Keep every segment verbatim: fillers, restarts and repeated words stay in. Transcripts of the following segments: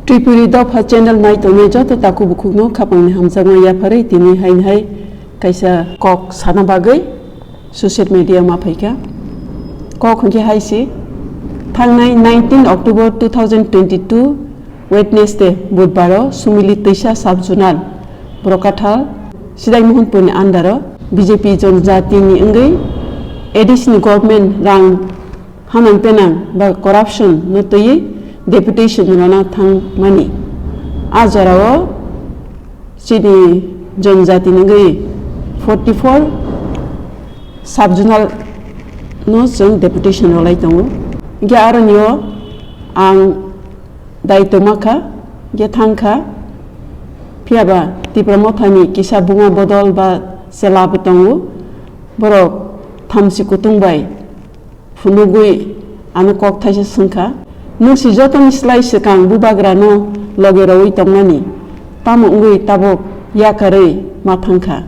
Tripuri Dopha channel nai tongnai joto takhuk bukhukno khapangni hamjakma yapharwi tini haini hai kaisa kok sana bagwi social media ma phaikha. Kok hwnkhe hai se, thangnai nineteen October two thousand twenty-two Wednesday, Budbaro Sumili Twisa Sub Zonal Brokathal Sidai Mohonpurni under o B J P Jonjatini wngwi A D C ni government rang hanang penang ba corruption no twiwi deputation rwna thangmani. A jorao chini Jonjatini wngwi forty four sub zonal no chwng deputation rwlai tongo. Hwnkhe aroni o ang daitwma kha, hwnkhe thang kha. Phiya ba Tipra Mothani kisa buma bodol ba chwla bo tongo. Borok thamchi kutung bai phunugwi ano kok thaisa swng kha, "Nwng si jotoni slai swkang bubagrano loge rwui tongmani, tamo wngwi tabuk yakarwi ma thang kha?"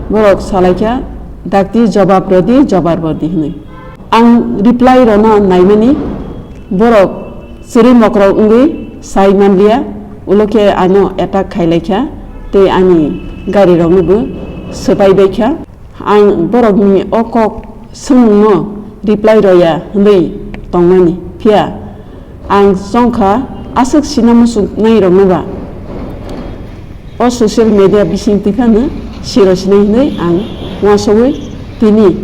Borok salai kha, "Dakti, jobab rwdi, jobab rwdi," hwnwi. Ang reply rwna naimani, borok chwrwi mokrok wngwi sai manliya, ulo khe ano attack khai lai kha tei ani gari rokno bo swbai bai kha. Ang borokni o kok swngmungno reply rwya hwnwi tongmani, phiya ang chongkha aswk sina muchungnai rokno ba. O social media bising twi phano siro sinai hwnwi ang uansugwi tini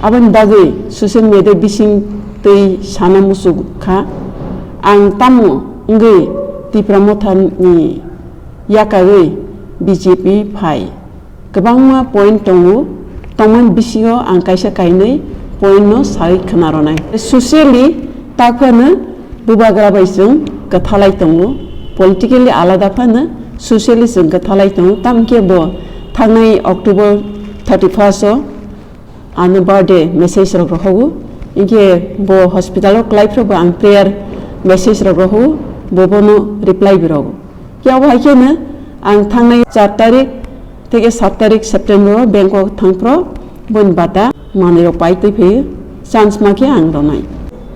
aboni bagwi social media bising twi sana muchung kha. Ang tamo wngwi Tipra Mothani yakarwi B J P phai? Kwbangma point tongo, tongmani bisingo ang kaisa kainwi point no sawi khwna rwnai. Socially ta phano bubagra bai chwng kwthalai tongo, politically alada phano socially chwng kwthalai tongo, tamkhe bo thangnai October thirty first o ano birthday message rok rohogo, hinkhe bo hospital o kwlai phuru bo ang prayer message rok rohogo, bo bono reply bo rwgo. Khe abo hai kheno ang thangnai char tarik theke sat tarik September o Bangkok thangphro boni bata manwi rok pai twi phaiwi chance ma khe ang rwnai.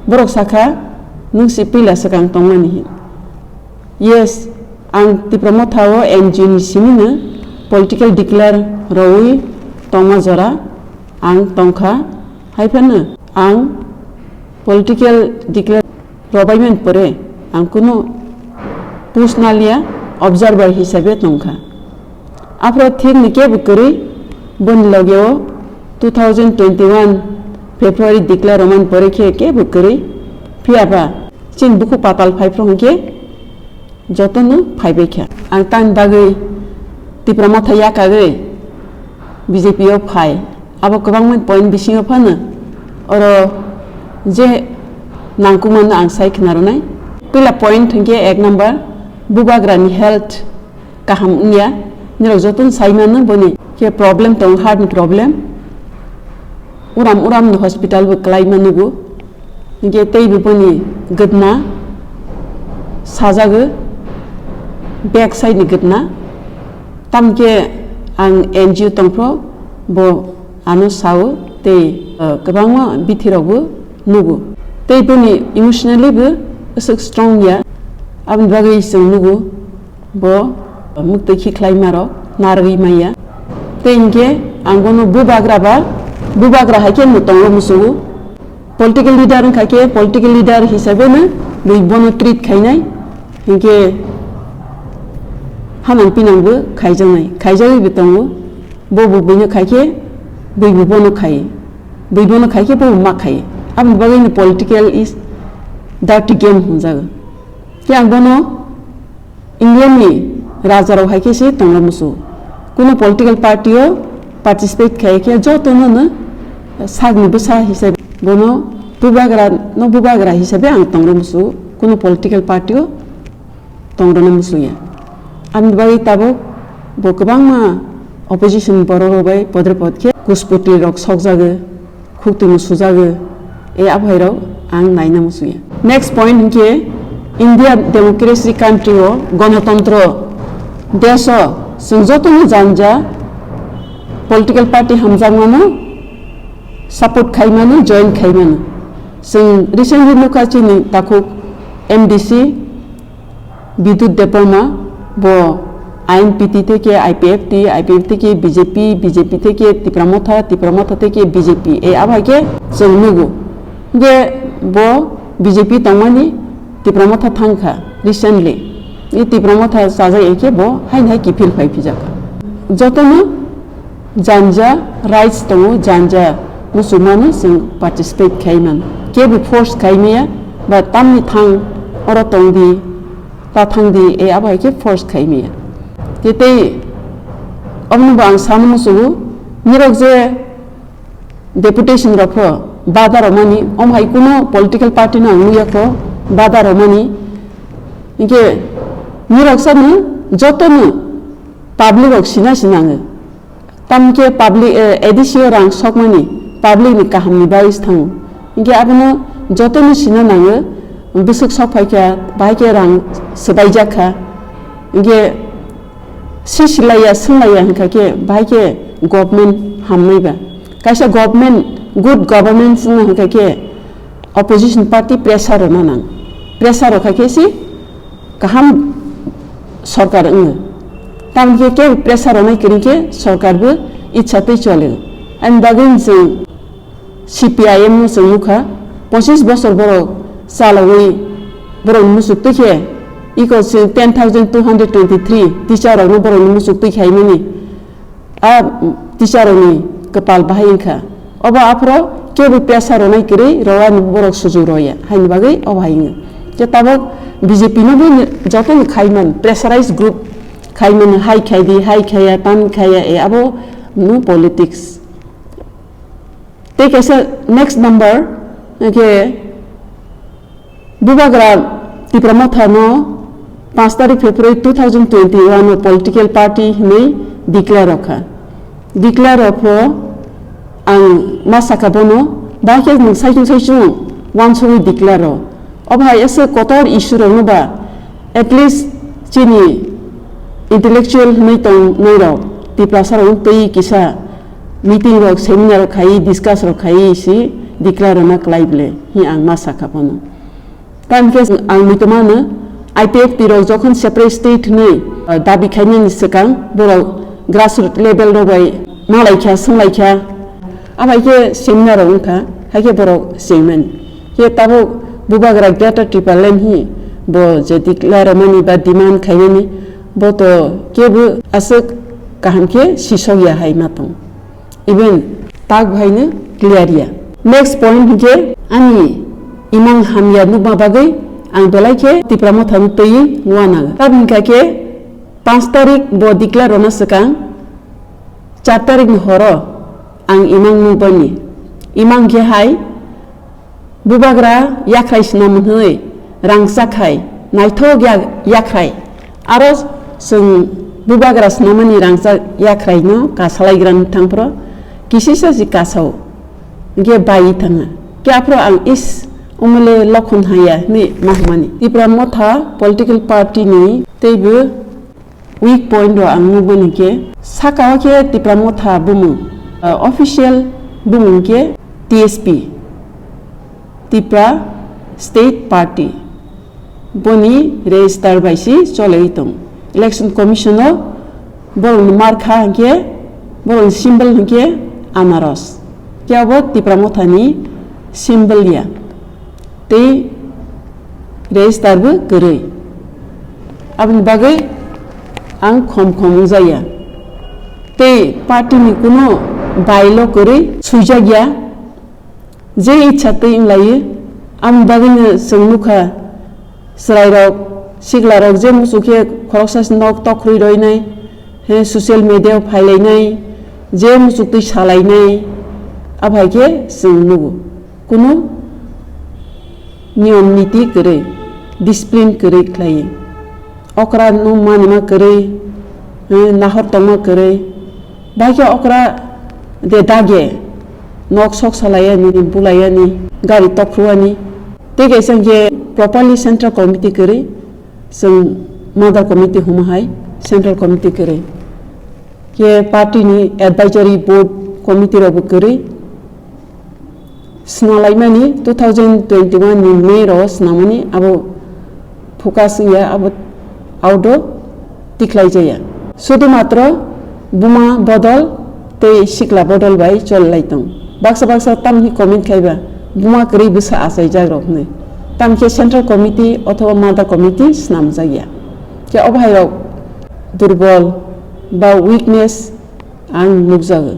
Borok sakha, "Nwng si puila swkang tongmani hin." Yes, ang Tipra Motha o N G O ni simi no political declare rwui tongma jora ang tongkha, hai phano ang political declare rwbaimani pore ang kunu post naliya, observer hisabe tongkha. Aphro thik ni kebo kwrwi boni loge o two thousand twenty-one February declare rwmani pore khe kebo kwrwi, phiya ba chini bukhuk patal phai phro hwnkhe jotono phaibai kha. Ang tani bagwi Tipra Motha yakagwi B J P o phai. Abo kwbangma point bisingo phano oro je nangkukmano ang sai khna rwnai. Puila point hwnkhe ek number, bubagrani health kaham wngya. Nirok jotono sai mano boni khe problem tongo, heart ni problem. Uram uram no hospital bo kwlai ma nugo. Hinkhe teibo boni gwdna sajago, back side ni gwdna. Tamkhe ang N G O tongphro bo ano sao tei, eh, kwbangma bithirokbo nugo. Tei boni emotionally bo aswk strong ya, aboni bagwi chwng nugo. Bo muktwi khiklaima rok narwgwi manya. Tei hinkhe ang bono bubagra ba, bubagra hai khe no tongo musugo. Political leader wngkha khe political leader hisabe no bui bono treat khainai. Hinkhe hanang pinang bo khaijaknai, khaijakgwi bo tongo. Bo bo buino khai khe bui bo bono khai, bui bono khai khe bo bo ma khai. Aboni bagwi no political is dirty game hwnjago. Khe ang bono England ni raja rok hai khe se tongo musu. Kuno political party o participate khai khe joto no no sak ni bwsa hisabe bono bubagra no bubagra hisabe ang tongo musu. Kuno political party o tongo no musu ya. Aboni bagwi tabuk bo kwbangma opposition borok rok bai podre pod khe kusputli rok sok jago. Khuk twi no sujago, e aphai rok ang naina musuya. Next point hinkhe India democracy country o, gonotontro desh o chwng joto no janja political party hamjakmano support khaimano, join khaimano. Chwng recently nukha chini takhuk M D C Bidut Debbarma bo I N P T theke I P F T, I P F T theke B J P, B J P theke Tipra Motha, Tipra Motha theke B J P, e abo hai khe chwng nugo. Hingke bo B J P tongmani Tipra Motha thangkha recently. E Tipra Motha chajak hai khe bo haino hai kiphil phai phijak kha. Jotono janja rights tongo, janja muchungmani chwng participate khai man. Kebo force khai maya, ba tamni thang oro tong di, ta thang di, e abo hai khe force khai maya. Tei tei omono bo ang sano muchungo, nirok je deputation rok pho bada romani, omo hai kuno political party no ang nuya kho bada romani. Hingke nirok sano jotono public rok sina sinango. Tamkhe public, eh, A D C o rang sokmani public ni kaham ni bagwi se thango. Hingke abono jotono sina nango, bwswk sok phaikha, bahai khe rang swbaijak kha. Hingke sisilaiya, swnglaiya hingkha khe, bahai khe government hamnai ba. Kaisa government, good governance wngna hingkha khe, opposition party pressure rwna nang. Pressure rwkha khe se kaham sorkar wngo. Tamoni khe, kebo pressure rwnai kwrwi khe sorkar bo itsa twi chole. Ani bagwi chwng C P I M no chwng nukha, pochis bosor borok chalawi borok muchuk twi khe, iko chwng ten thousand two hundred twenty-three teacher rokno borokni muchuk twi khaimani. A teacher rokni kwpal bahai wngkha. Obo aphuru kebo pressure rwnai kwrwi rwani borok sujuk rwya, haini bagwi obo hai wngkha. Khe tabuk B J P no bo jotono khaiman, pressurized group khaiman, hai khai di, hai khaiya, tamni khaiya, e abo no politics. Tei kaisa next number, hwnkhe Bubagra Tipra Motha no panch tarik February two thousand twenty-one o political party hinwi declare rokha. Declare rokho ang ma sakha bono, bahai khe nwng saichung saichung wansugwi declare rw. Obo hai aswk kotor issue rokno ba at least chini intellectual hinwi tongnai rok, Tiprasa rok twi kisa meeting rok, seminar rok khai, discuss rok khai si declare rwna kwlai ble hi ang ma sakha bono. Tamkhe ang muitu mano, I P F T rok jokhon separate state hinwi, uh, dabi khainani swkang borok grassroot level rok bai malaikha, swnglaikha. Abai khe seminar rok wngkha, hai khe borok chengmani. Khe tabuk Bubagra Greater Tipraland hi bo je declare mani ba demand khainani, bo to kebo aswk kaham khe sisok ya hai ma tong. Even tak bo haino clear ya. Next point hinkhe ani imang hamya nukma bagwi ang belai khe Tipra Motha no twiwi uanang. Tabuk hinkha khe panch tarik bo declare rwna swkang char tarik ni horo ang imang nukbani. Imang khe hai Bubagra yakhrai swnam hwnwi rangchak khai naithok ya-, yakhrai. Aro chwng bubagra swnamani rangchak yakhrai no kasalaigra thangphro kisisa si kasao hwnkhe bai thangna. Khe aphro ang is umole lokhon haya hwnwi ma hwnmani. Tipra Motha political party ni teibo weak point rok ang nukbani khe, saka o khe Tipra Motha bumung, uh, official bumung khe T S P, Tipra State Party, boni register bai si choli tong. Election Commission o borok ni markha hinkhe, borok ni symbol hinkhe anaros. Khe abo Tipra Motha ni symbol ya. Tei register bo kwrwi. Aboni bagwi ang khom khom wngjaya. Tei party ni kuno bylaw kwrwi swijak ya. Je ichha twi wnglaio. Aboni bagwino chwng nukha, chwrairok, siklarok je muchuk khe khoroksa se nok tokrwi roinai, he social media o phailainai, je muchuk twi salainai, abo hai khe chwng nugo. Kunu niyom niti kwrwi, discipline kwrwi khlai. Okra no manima kwrwi, eh, nahor tongma kwrwi. Bahai khe okra de dage nok sok salaiyani, bulaiyani, gari tokhrwani. Tei kaisa khe properly central committee kwrwi, chwng mother committee hwnma hai central committee kwrwi. Khe party ni advisory board committee rok bo kwrwi. Swnalaimani two thousand twenty-one ni May ro swnamani abo focus wngya, abo Audo tikhlai jaya. Sudu matro buma bodol tei sikla bodol bai chol lai tong. Baksa baksa tamni comment khaiba buma kwrwi bwsa achai jak rok hwnwi. Tamkhe central committee othoba mother committee snam jak ya. Khe o bhai rok durbol ba weakness ang nukjago.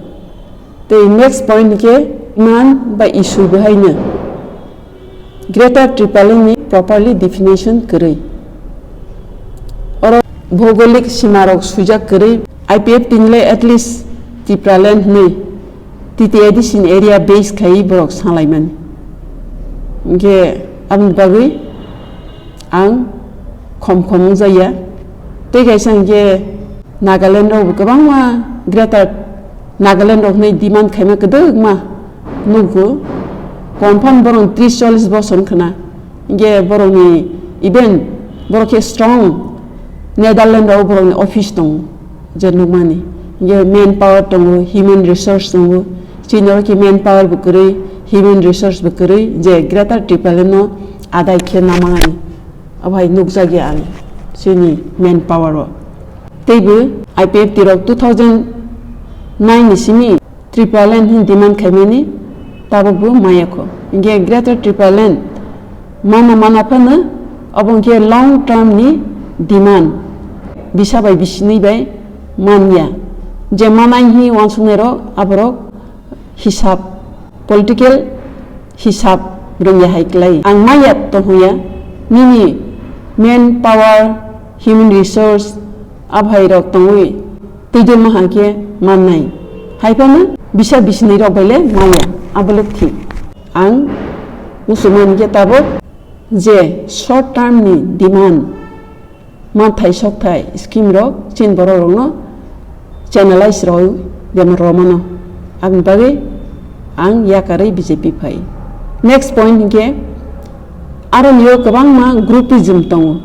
Tei next point khe demand ba issue bo haino Greater Tipraland ni properly definition kwrwi. Oro bhougolik sima rok swijak kwrwi, I P F T ni le at least Tipraland hwnwi T T A D C ni area base khai borok salaimani. Hwnkhe aboni bagwi ang khom khom wngjakya. Tei kaisa hwnkhe Nagaland rok bo kwbangma Greater Nagaland rok hwnwi demand khaima kwdwkma nukgo. Confirm borok tris chollis bosor wngkhwna. Hwnkhe borokni even borok khe strong Netherland rok borokni office tongo je nukmani. Hwnkhe manpower tongo, human resource tongo. Chini oro khe manpower bo kwrwi, human resource bo kwrwi je Greater Tipraland no adai khe namani. Abo hai nukjakya ang chini manpower o. Teibo I P F T rok two thousand nine ni simi Tipraland hin demand khaimani tabukbo maya kho. Hwnkhe Greater Tipraland mana mana phano abo hwnkhe long term ni demand bisa bai bisini bai manya. Je manai hi wansuknai rok aborok hisab, political hisab rwngya hai klai. Ang maya tongya nini manpower, human resource, abhai rok tongwi twido maha khe mannai. Hai phano bisa bisini rok bai le maya, abo le thik. Ang muchungmani khe tabuk je short term ni demand manthai sokthai scheme rok chini borok rokno channelize rw-, rwmano. Aboni bagwi ang yakarwi B J P phai. Next point hinkhe aro nio kwbangma groupism tongo.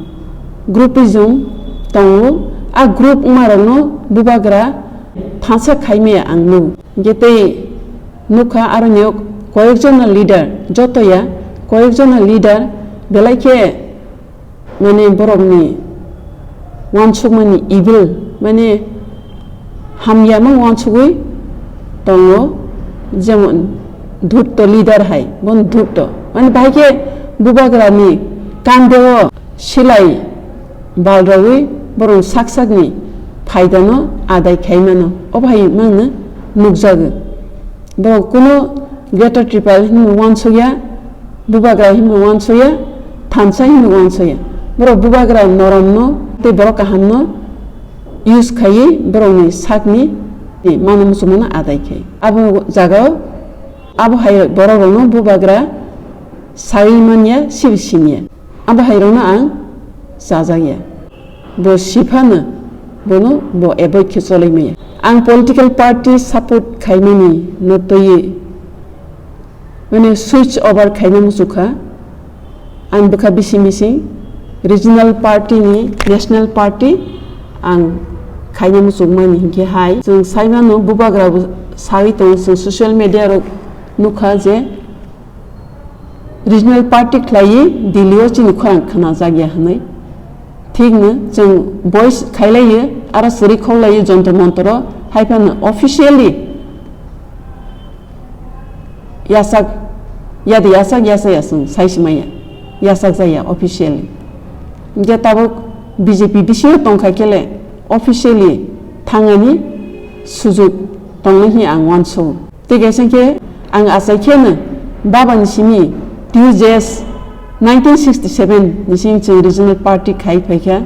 Groupism tongo. A group wngma rokno bubagra thansa khaimaya ang nuk. Hinkhe tei nukha aro nio koyekjona leader, joto ya koyekjona leader belai khe mane borokni wansukmani evil, mane hamyama wansugwi tongo, jemon dhutto leader hai, bon dhutto. Mane bahai khe bubagrani kandeo silai balrogwi borok sak sakni phaidano adai khaimano, o bahai mangno nukjago. Borok kuno Greater Tripura hinwi wansukya, bubagra hinwi wansukya, thansa hinwi wansukya. Borok bubagra noromno tei borok kahamno use khaiwi borokni sakni mano muchungmano adai khai. Abo jagao abo hai borok rokno bubagra sawi manya, sibi siniya. Abo hai rokno ang chajakya. Bo siphano bono bo avoid khe choloi maya. Ang political party support khaimani no twiwi mane switch over khaina muchukha. Ang bwkha bisi mising regional party ni national party ang khaina muchukmani hinkhe hai. Chwng saimano bubagra bo sawi tongo, chwng social media rok nukha je regional party khlaiwi Delhi o chini khorang khnajakya hwnwi. Thikno chwng voice khailaio, aro swrwi khoklaio Jantar Mantar o, hai phano officially yasak, yadi yasak, yasa yasung, saisi maya, yasak jaya officially. Hinkhe tabuk B J P bisingo tongkha khe le officially thangani sujuk tongnai hwnwi ang uansugo. Tei kaisa khe ang achai kheno babani simi T U J S nineteen sixty-seven ni simi chwng regional party khai phaikha.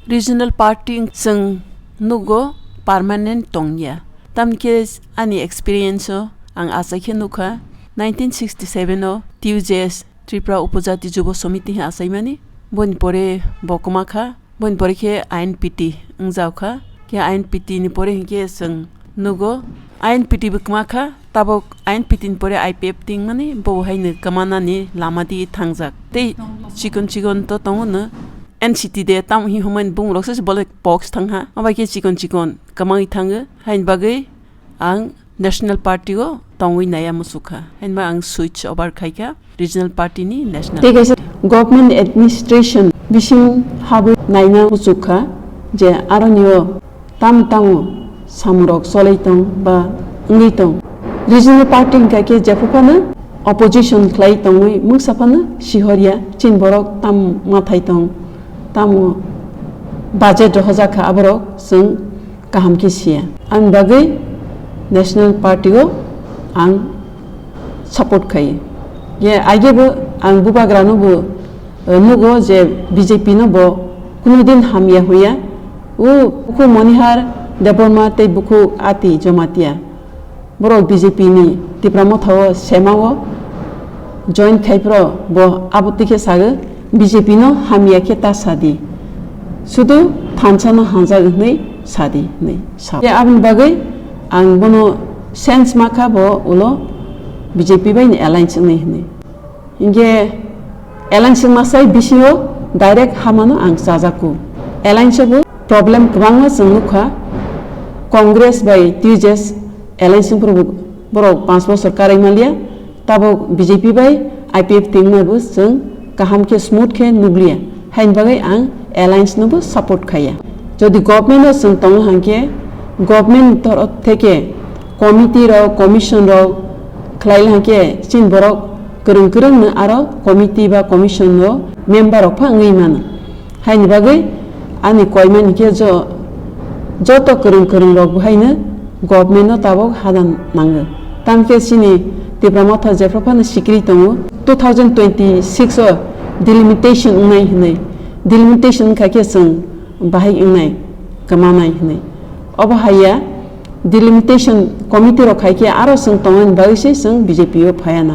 Regional party chwng nugo permanent tongya. Tamni khe ani experience o ang achai khe nukha nineteen sixty-seven o T U J S, Tripura Upajati Jubo Samiti hwnwi achaimani. Boni pore bo kwma kha. Boni pore khe I N P T wngjaokha. Khe I N P T ni pore hinkhe chwng nugo I N P T bo kwma kha. Tabuk I N P T ni pore I P F T wngmani bo haino kwmanani lama di thangjak. Tei chikon chikon to tongo no N C T de tam hi humani bumung rok se bolai box thang ha. Abai khe chikon chikon kwmai thango. Haini bagwi ang National Party o tongwi naiya muchukha. Hainba ang switch over khaikha regional party ni national. Tei kaisa government administration bising habwi naina muchuk kha je aroni o tamo tamo samung rok cholai tong ba wngwi tong. Regional party hwnkha khe jephuphano opposition khlai tongwi mungsa phano sihorya chini borok tamo mwthai tong, tamo budget rohorjak kha aborok chwng kaham khe siya. Ani bagwi National Party o ang support khai. Ye aigebo ang bubagrano bo, eh, nugo je B J P no bo kuno din hamya huya. O bukhuk Monihar Debbarma tei bukhuk Ati Jamatia. Borok B J P ni Tipra Motha o sema o join khai phro bo abo twi khe sago, B J P no hamya khe ta sadi. Sudu thansa no hanjak hwnwi sadi hwnwi sa. Tei aboni bagwi ang bono sense ma kha bo ulo B J P bai ni alliance wngnai hwnwi. Hinkhe alliance wngma sai bisingo direct hamano ang chajago. Alliance bo problem kwbangma chwng nukha. Congress bai T U J S alliance wngphuru borok panch bosor karai manliya. Tabuk B J P bai I P F T wngmabo chwng kaham khe smooth khe nukliya. Haini bagwi ang alliance no bo support khaiya. Jodi government o chwng tongo hwnkhe government ni torof theke committee rok, commission rok khlai hwnkhe chini borok kwrwng kwrwng no aro committee ba commission o member rok pha wngwi mano. Haini bagwi ani koimani khe jo-, joto kwrwng kwrwng rok bo haino government no tabuk hadan nango. Tamkhe chini Tipra Motha jephru phano sikiri tongo, two thousand twenty-six o delimitation wngnai hinwi. Delimitation wngkha khe chwng bahai wngnai, kwmanai hinwi. Obo haiya delimitation committee rok khai khe aro chwng tongmani bagwi se chwng B J P o phaiya na.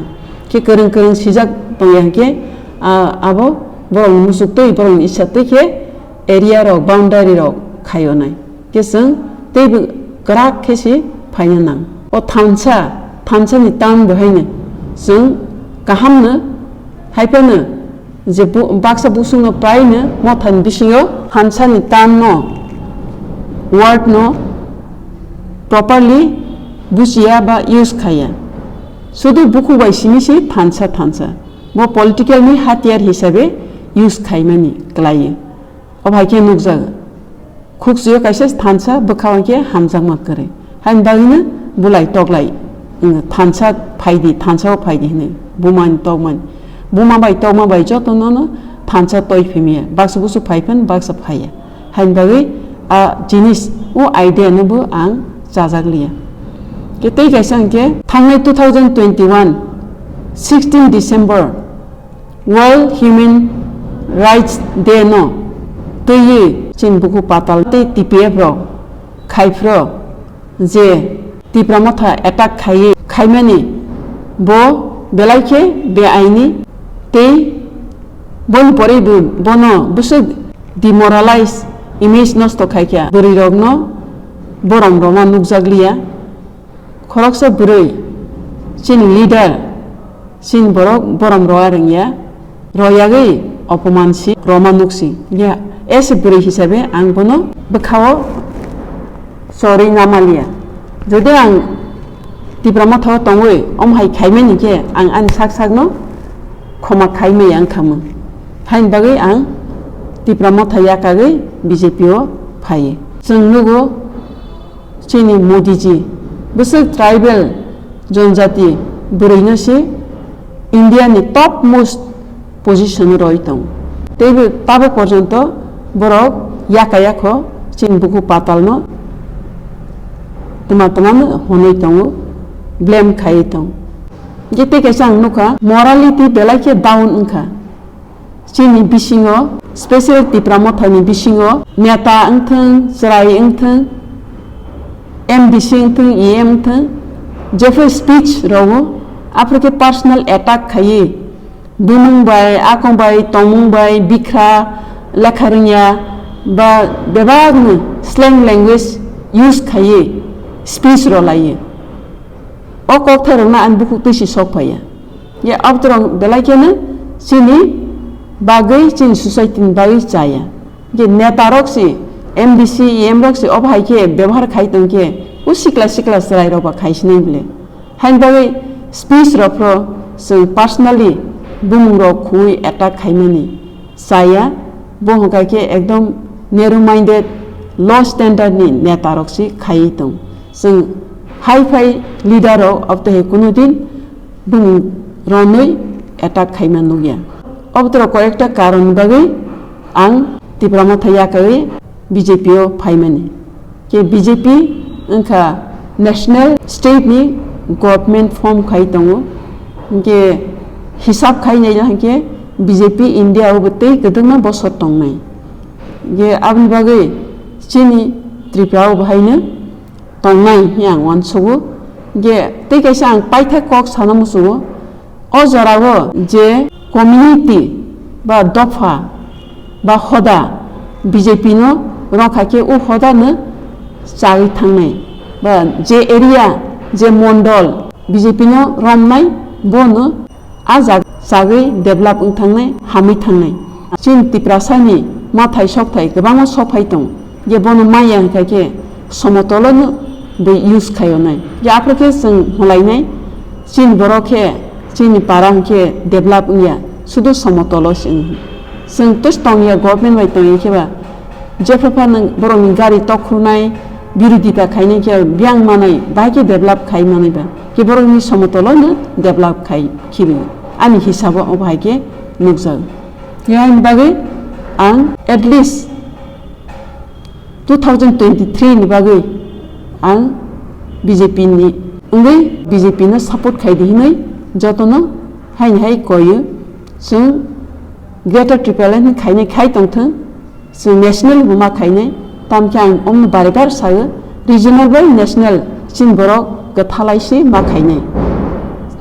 Khe kwrwng kwrwng sijak tongya hwnkhe, a, abo borokni muchuk twi, borokni issa twi khe area rok, boundary rok khaio nai. Khe chwng teibo kwrak khe se phaina nang. O thansa, thansa ni town bo haino chwng kaham no hai phano je bu-, baksa busung no prai no Motha ni bisingo thansa ni town no, ward no properly bujiya ba use khaiya. Sudu bukhuk bai simi se thansa thansa. Bo political ni hatiyar hisabe use khaimani kwlaiyo. Obo hai khe nukjago. Khukchuyo kaisa thansa bwkha hwn khe hamjakma kwrwi. Haini bagwino bulai toklai, wng, thansa phaidi, thansa o phaidi hinwi. Bumani tokmani. Buma bai tokma bai joto nono thansa toi phimiya. Baksa busu phai phan baksa phaiya. Haini bagwi a jinis o idea no bo ang chajak liya. Khe tei kaisa hwnkhe thangnai two thousand twenty-one, sixteen December, World Human Rights Day no twiwi chini buku patal tei T P F rok khai phro je Tipra Motha attack khaiwi khaimani bo belai khe beaini tei boni pore bo bono bwswk demoralize image nosto khaikha bwrwi rokno borom roma nukjak liya. Khoroksa bwrwi, chini leader, chini borok borom roya rwngya, royagwi opoman si roma nuksi. Ya, as a bwrwi hisabe ang bono bwkhao chorwi namaliya. Jodi ang Tipra Motha o tongwi omo hai khaimani khe ang ani sak sakno khoma khaimaya wngkhamung. Haini bagwi ang Tipra Motha yakagwi B J P o phaiwi. Chwng nugo, chini Modiji bwswk tribal jonjati bwrwino se India ni top most position o roi tongo. Teibo tabuk porjonto borok yaka yakho chini buku patalno twma twma no hwnwi tongo, blame khaiwi tongo. Je tei kaisa ang nukha, morality belai khe down wngkha. Chini bisingo, special Tipra Mothani bisingo, neta wngthwng, chwrai wngthwng, M D C wngthwng, E M wngthwng, jephru speech rogo, aphuru khe personal attack khaiwi, bumung bai, akong bai, tongmung bai, bikhra, lekha rwngya, ba bebakno slang language use khaiwi speech rw laiwi. O kokthairokno ani bukhuk twi si sok phaiya. Ye abodorok belai kheno chini bagwi, chini society ni bagwi chaya. Je neta rok si, M D C, E M rok si, obo hai khe bebohar khai tong khe, o sikla sikla chwrai rok ba khai sinai bole. Haini bagwi speech rok phro chwng personally bumung rok khungwi attack khaimani chaya. Bo hwnkha khe ekdom narrow minded, low standard ni neta rok se khaiwi tong. Chwng high fi leader rok abotwi hai kunu din bumung ronwi attack khaima nukya. Abotwi rok koyekta karon bagwi ang Tipra Motha yakarwi B J P o phaimani. Khe B J P wngkha national state ni government form khai tongo. Hwnkhe hisab khai naila hwnkhe B J P India o bo tei kwbangma bosor tongnai. Hwnkhe aboni bagwi chini Tripura o bo haino tongnai hwnwi ang uansugo. Hwnkhe tei kaisa ang paithak kok sana muchungo. O jorao je community ba dopha ba hoda B J P no rwkha khe o hoda no chagwi thangnai ba je area je mondol B J P no romnai bono a jaga chagwi develop wng thangnai, hamwi thangnai. Chini Tiprasa ni mathai sokthai kwbangma sok phai tong. Je bono maya hwnkha khe somotolo no bo use khaio nai. Je aphuru khe chwng hwlainai, chini borok khe, chini para hwnkhe develop wngya, sudu somotolo se wng. Chwng tei tongya government bai tongya khe ba, jephru pha nwng borokni gari tokhornai, birodita khainai khe biyang manai, bahai khe develop khai manai ba, khe borokni somotolo no develop khai khibi. Ani hisabo o bahai khe nukjago. Yang bagwi ang at least two thousand twenty-three ni bagwi ang B J P ni wngwi B J P no support khai di hinwi jotono haini hai koyo. Chwng Greater Tipraland ni khainai khai tongthwng, chwng national bo ma khainai, tamkhe ang omno bare bare sago, regional bai national chini borok kwthalai se ma khainai.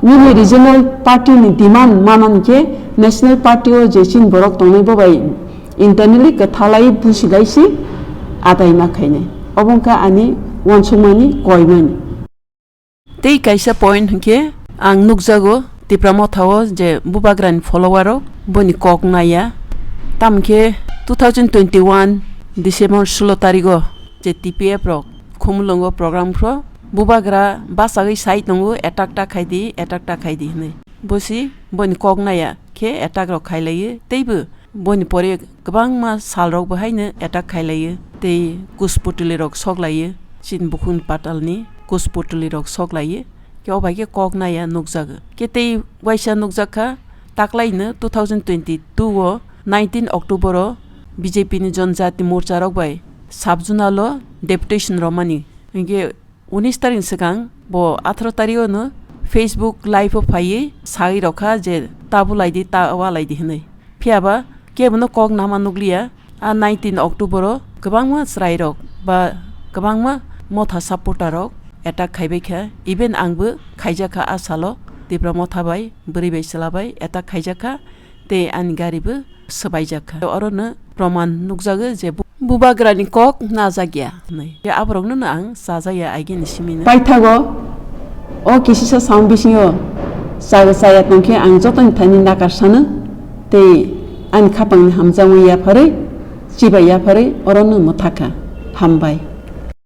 Nini regional party ni demand manani khe national party o je chini borok tongnai bo bai internally kwthalai busilai se adai ma khainai. Obo wngkha ani uansukmani koimani. Tei kaisa point hwnkhe ang nukjago Tipra Motha o je Bubagrani follower rok boni kok naiya. Tamkhe two thousand twenty-one December sulo tarigo je T P F rok Khumulwngo program phro Bubagra bachagwi sai tongo, attack ta khai di, attack ta khai di hinwi. Bosi boni kok naiya khe attack rok khai laiyo, teibo boni pore kwbangma sal rok bo haino attack khai laiyo, tei kusputuli rok sok laiyo, chini bukhung patal ni kusputuli rok sok laiyo, khe o bai khe kok naiya nukjago. Khe tei waisa nukjak kha, taklaino two thousand twenty-two o nineteen October o B J P ni Jonjati Morcha rok bai sub zonal o deputation romani. Hinkhe unis tarik ni swkang bo atharo tarik o no Facebook live o phaiwi sagwi rokha je, "Tabuk lai di, ta wa lai di," hinwi. Phiya ba kebo no kok nama nukliya. A nineteen October o kwbangma chwrai rok ba kwbangma Motha supporter rok attack khaibai kha. Even ang bo khaijak kha a salo, Tipra Motha bai, bwrwi bai chwla bai attack khaijak kha. Tei ani gari bo swbaijak kha. Oro no proman nukjago je bu-, Bubagrani kok najak ya hinwi. Tei aborok no ang chajak ya, aigini simi no. Paithago o kisisa sam bisingo chago chaya tongkhe ang jotoni thani nakar sano tei ani khapangni hamjakmung yapharwi, chibai yapharwi oro no mwthakha. Hambai.